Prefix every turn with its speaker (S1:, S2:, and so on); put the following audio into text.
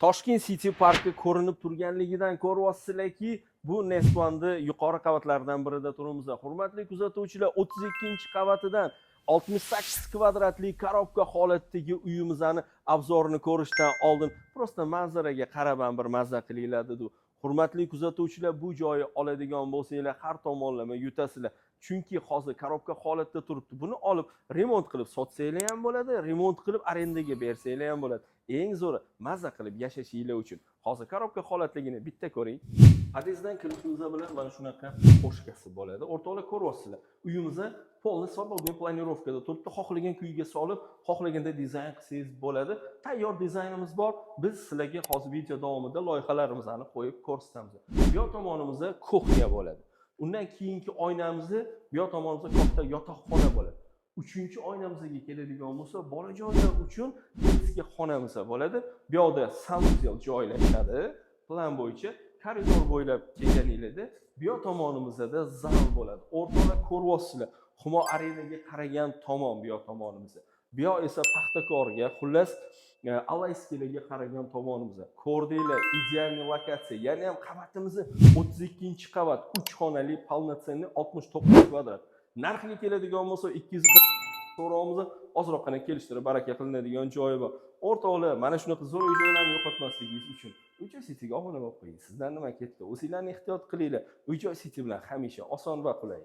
S1: Toshkent City parki ko'rinib turganligidan ko'ryapsizlarki, bu Nest One'ni yuqori qavatlaridan birida turibmiz. Hurmatli kuzatuvchilar, 32-qavatidan 68 kvadratli коробка holatdagi uyimizni обзор ini ko'rishdan oldin просто manzaraga qarab ham bir mazza qilinglar dedi. Hurmatli kuzatuvchilar, bu joyi oladigan bo'lsanglar, har tomonlama yutasizlar. Chunki hozir коробка holatda turibdi. Buni olib remont qilib sotsanglar ham bo'ladi, remont qilib arendaga bersanglar ham bo'ladi. Eng zo'ri, mazza qilib yashashinglar uchun. Hozir коробка holatligini bitta ko'ring. Podyezddan kirishimiz bilan mana shunaqa кошка si bo'ladi. O'rtoqlar, ko'ryapsizlar. Uyimizni полный свободный планировка da turibdi. Xohlagan kuyiga solib, xohlaganda dizayn qilsangiz bo'ladi. Tayyor dizaynimiz bor. Biz sizlarga hozir video davomida loyihalarimizni qo'yib ko'rsatamiz. Bu yoq tomonimizda кухня bo'ladi. Undan keyingi oynamizni bu yoq tomonimizda katta yotoqxona bo'ladi. Uchinchi oynamizga keladigan bo'lsa, bolajonlar uchun детский xonamiz bo'ladi. Bu yoqda санузел joylashadi. Plan bo'yicha koridor bo'ylab kelganinglarda bu yoq tomonimizda zal bo'ladi. O'rtoqlar, ko'ryapsizlar. Humo Arenaga qaragan tomon bu yoq tomonimizda. Bu yoq esa Paxtakorga, xullas, Алайский larga qaragan tomonimizda. Ko'rdinglar, идеальный lokatsiya. Yana ham qavatimizni 32-qavat, 3 xonali, полноценный 69 kvadrat. Narxiga keladigan bo'lsa, 240 so'rovimizni ozroqgina kelishtirib baraka qilinadigan joyi bor. O'rtoqlar, mana shunaqa zo'r uy joylarni yo'qotmasligingiz uchun Uy-joy Cityga obuna bo'lib qo'ying. Sizdan nima ketdi? O'zinglarni ehtiyot qilinglar. Uy-joy City bilan hamisha oson va qulay.